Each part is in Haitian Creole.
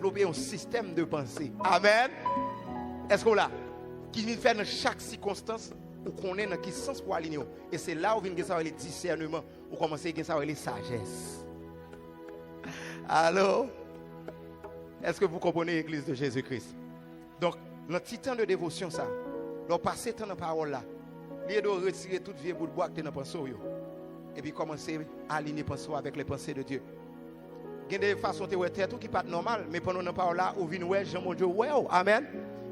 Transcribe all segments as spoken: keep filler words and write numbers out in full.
devlope yon sistèm de panse. Amèn. Èske w la? Ki vin fè nan chak sikonstans, ou konnen nan ki sans pou alinye w. E se la ou vin gen sa w rele disèneman. Ou kòmanse gen sa w rele sajès. Alo? Èske vous comprenez, Église de Jésus-Christ? Donk, nan ti tan de devosyon sa, lè w pase tan nan pawòl la, li ede w retire tout vye bout bwa ki te nan panse w yo. Epi kòmanse alinye panse w avèk les pensées de Dieu. Gen de fason w te wè tèt ou ki pa t nòmal, men pandan w nan pawòl la, ou vin wè jan Bondye wè w. Amèn.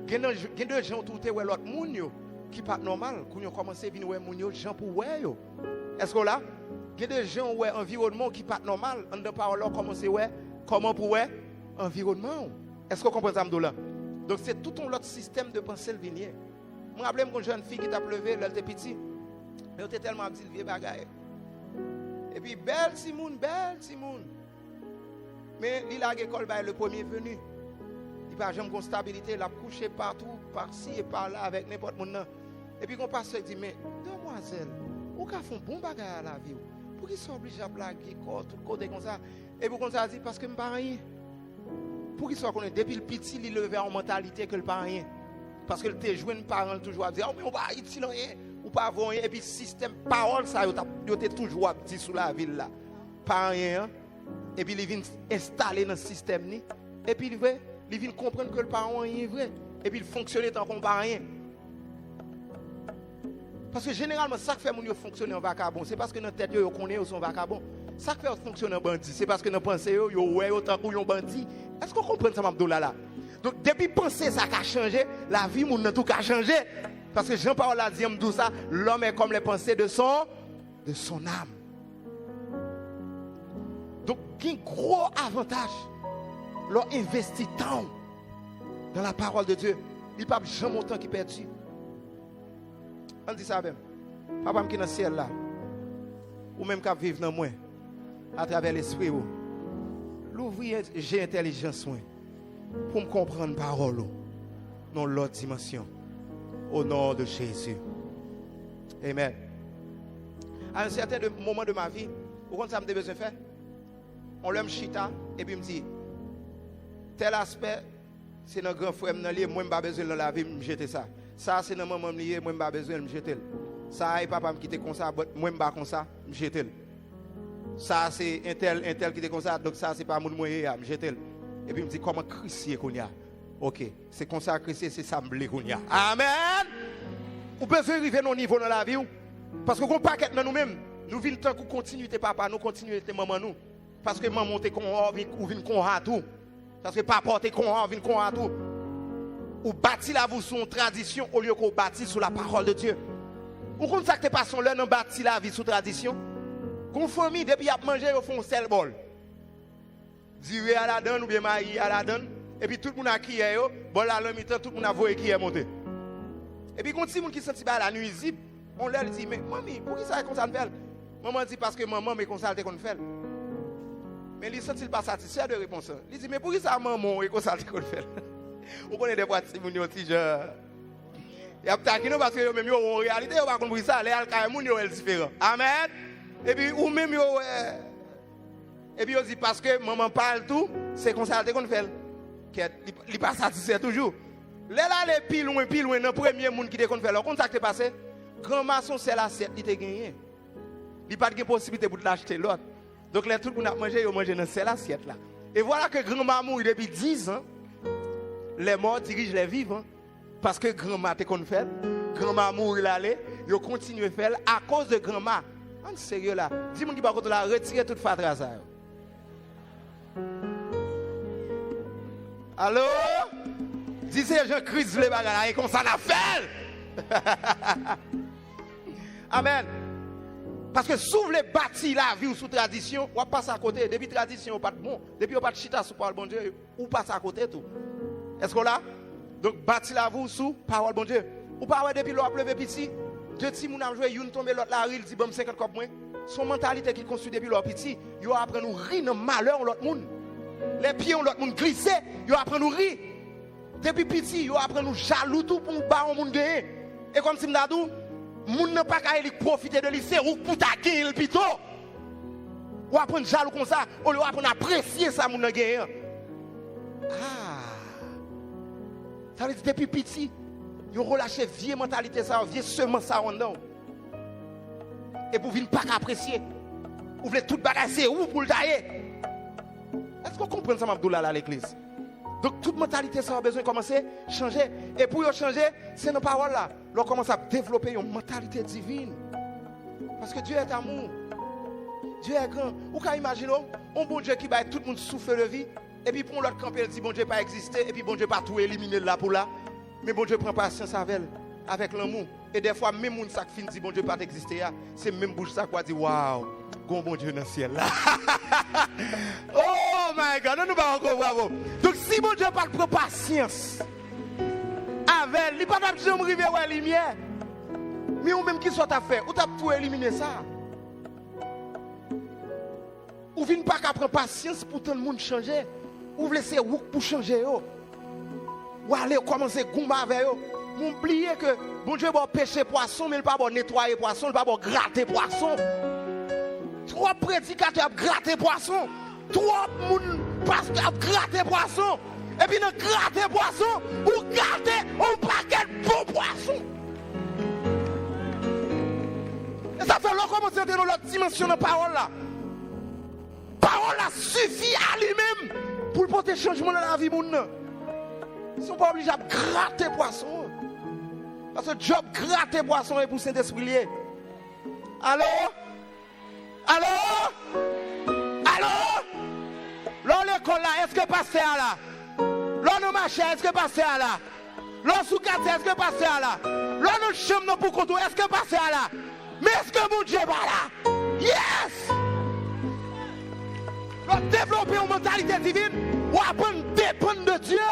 Gen nan, gen de jan tou w te wè lòt moun yo ki pa t nòmal, kounye a w kòmanse vin wè moun yo jan pou w wè yo. Èske w la? Gen de jan w wè anviwònman w ki pa t nòmal, anndan pawòl la w kòmanse wè kòman pou w wè anviwònman w. Èske w konprann sa m di w la? Donk, se tout yon lòt sistèm de panse l vin ye. Mwen raple m gon jèn fi ki t ap leve lè l te piti. Men yo te tèlman ap di l vye bagay. Epi bèl timoun, bèl timoun. Men li lage kò l bay le premier venu. Li pa janm gon stabilite, l ap kouche patou, pasi e pala avèk nenpòt moun nan. Epi gon pastè di, "Men, demwazèl, ou ka fè yon bon bagay a lavi w. Poukisa w oblije ap lage kò w tout kote konsa?" Epi w konn sa l di, "Paske m pa anyen." Poukisa w konnen? Depi l piti, li leve a yon mantalite ke l pa anyen. Paske l te jwenn paran l toujou ap di, "A, men ou pa itil anyen, ou pa vo anyen." Epi sistèm pawòl sa yo t ap, yo te toujou ap di sou lavi l la, pa anyen an. Epi li vin enstale nan sistèm li. Epi li vre, li vin konprann ke l pa yon anyen vre. Epi l fonksyone tankou yon pa anyen. Paske jeneralman, sa k fè moun yo fonksyone an vakabon, se paske nan tèt yo, yo konnen yo se yon vakabon. Sa k fè yo fonksyone an bandi, se paske nan panse yo, yo wè yo tankou yon bandi. Èske w konprann sa m ap di w la la? Donk, depi panse sa ka chanje, lavi moun nan tou ka chanje. Paske jan pawòl la di an, m di w sa, l'homme est comme les pensées de son, de son âme. Donk, gen gwo avantaj lè w envesti tan w dans la parole de Dieu. Li p ap janm yon tan ki pèdi. Ann di sa avè m. Papa m ki nan syèl la, ou menm k ap viv nan mwen, atravè Lespri ou, louvri je entèlijans mwen pou m konprann pawòl ou nan yon lòt dimansyon. Au nom de Jésus. Amen. À un certain de, moment de ma vie, ou konn sa m te bezwen fè? On lè m chita, epi m di, tèl aspè, se nan gran frè m nan li ye, mwen m pa bezwen l nan lavi m, m jete sa. Sa a se nan manman m li ye, mwen m pa bezwen l, m jete l. Sa a e papa m ki te konsa, but mwen m pa konsa, m jete l. Sa a se entèl, entèl ki te konsa, donk sa a se pa moun mwen ye a, m jete l. Epi m di, kòman Kris ye kounye a? Oke, se konsa Kris ye, se sa m vle kounye a. Amèn! Ou bezwen rive nan yon nivo nan lavi w, paske gon pakèt nan nou menm, nou vin tankou kontinite papa nou, kontinite manman nou. Paske manman w te konsa, ou vin, ou vin konsa tou. Paske papa w te konsa, ou vin konsa tou. Ou bati lavi w sou yon tradisyon olye ke w bati sou la parole de Dieu. Ou konn sa k te pase yon lè nan bati lavi sou tradisyon? Gon fanmi, depi y ap manje, yo fè yon sèl bòl. Diri a ladann oubyen mayi a ladann, epi tout moun ak kiyè yo, bòl la nan mitan, tout moun ap voye kiyè monte. Epi gon timoun ki santi bagay la nwizib, yon lè li di, "Men manmi, poukisa e konsa n fè l?" Manman di, "Paske manman m e konsa l te konn fè l." Men li santi l pa satisfè de repons lan. Li di, "Men poukisa manman w e konsa l te konn fè l?" Ou konnen dèfwa timoun yo ti jan, y ap takine w paske yo menm yo wè yon reyalite, yo pa konn poukisa. Lè y al kay moun, yo wè l diferan. Amèn! Epi ou menm yo wè. Epi yo di, "Paske manman pa l tou, se konsa l te konn fè l." Kèt, li, li pa satisfè toujou. Lè l ale pi lwen, pi lwen nan premye moun ki te konn fè l, ou konn sa k te pase? Granma se yon sèl asyèt li te genyen. Li pa t gen posiblite pou l achte lòt. Donk, lè tout moun ap manje, yo manje nan sèl asyèt la. E vwala ke granma mouri depi dizan. Les morts dirigent les vivants. Paske granma te konn fè l, granma mouri l ale, yo kontinye fè l akoz de granma. Ann serye la. Di moun ki bò kote w la, retire tout fatra sa yo. Alo? Di se jan Kris vle bagay la, e konsa n ap fè l! Amèn. Paske si w vle bati lavi w sou tradisyon, w ap pase akote. Depi tradisyon yo pa t bon, depi yo pa t chita sou pawòl Bondye, ou pase akote tou. Èske w la? Donk, bati lavi w sou pawòl Bondye. Ou pa wè depi lè w ap leve piti, de timoun ap jwe, youn tonbe, lòt la ri, l di, "Ban m senkant kòb mwen." Se yon mantalite ki konstwi depi lè w piti. Yo aprann ou ri nan malè yon lòt moun. Lè pye yon lòt moun glise, yo aprann ou ri. Depi piti, yo aprann ou jalou tou pou w ba yon moun genyen. E kòmsi m ta di w, moun nan pa ka li pwofite de li, se ou k pou ta genyen l pito. Ou aprann jalou konsa, olye w aprann apresye sa moun nan genyen an. Ah! Sa vle di depi piti, yo relache vye mantalite sa yo, vye semans sa yo anndan w. Epi w vin pa ka apresye. Ou vle tout bagay se ou pou l ta ye. Èske w konprann sa m ap di w la, la, legliz? Donk, tout mantalite sa yo bezwen kòmanse chanje. E pou yo chanje, se nan pawòl la. Lè w kòmanse ap devlope yon mantalite divin. Paske Dieu est amour. Dieu est grand. Ou ka imajine w, yon Bondye ki bay tout moun souffle de vie, epi pou yon lòt kanpe, l di Bondye pa egziste, epi Bondye pa tou elimine l la pou la. Men Bondye pran pasyans avè l, avèk lanmou. E dèfwa, menm moun sa k fin di Bondye pa t egziste a, se menm bouch sa k va di, "Waw, gon Bondye nan syèl la." Oh my God, ann nou ba ankò bravo. Donk, si Bondye pa t pran pasyans avè l, li pa t ap janm rive wè limyè. Men ou menm, ki sa w t ap fè? Ou t ap tou elimine sa. Ou vin pa ka pran pasyans pou tann moun chanje. Ou vle se ou k pou chanje yo. Ou ale, ou kòmanse goumen avè yo. Men w bliye ke Bondye ba w pêcher pwason, men l pa ba w netwaye pwason, l pa ba w grate pwason. Twòp predikatè ap grate pwason. Twòp moun pastè ap grate pwason. Epi nan grate pwason, ou gate yon pakèt bon pwason. E sa fè lè w kòmanse antre nan lòt dimansyon nan pawòl la, pawòl la sifi a li menm pou l pote chanjman nan lavi moun nan. Si w pa oblije ap grate pwason an. Paske djòb grate pwason e pou Sentespri l ye. Alo? Alo? Alo? Lè w lekòl la, èske pastè a la? Lè w nan mache a, èske pastè a la? Lè w sou katye, èske pastè a la? Lè w nan chanm nan pou kont ou, èske pastè a la? Men èske Bondye pa la? Yes! Lè w devlope yon mantalite divin, w aprann depann de Dye.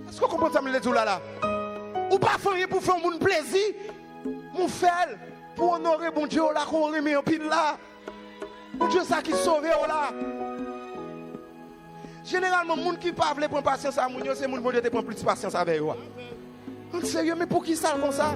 Èske w konprann sa m vle di w la la? Ou pa fè anyen pou fè yon moun plezi, men w fè l pou onore Bondye w la, ke w renmen anpil la. Bondye sa ki sove w la. Jeneralman, moun ki pa vle pran pasyans a moun yo, se moun Bondye te pran plis pasyans avè yo a. Ann serye, men poukisa l konsa?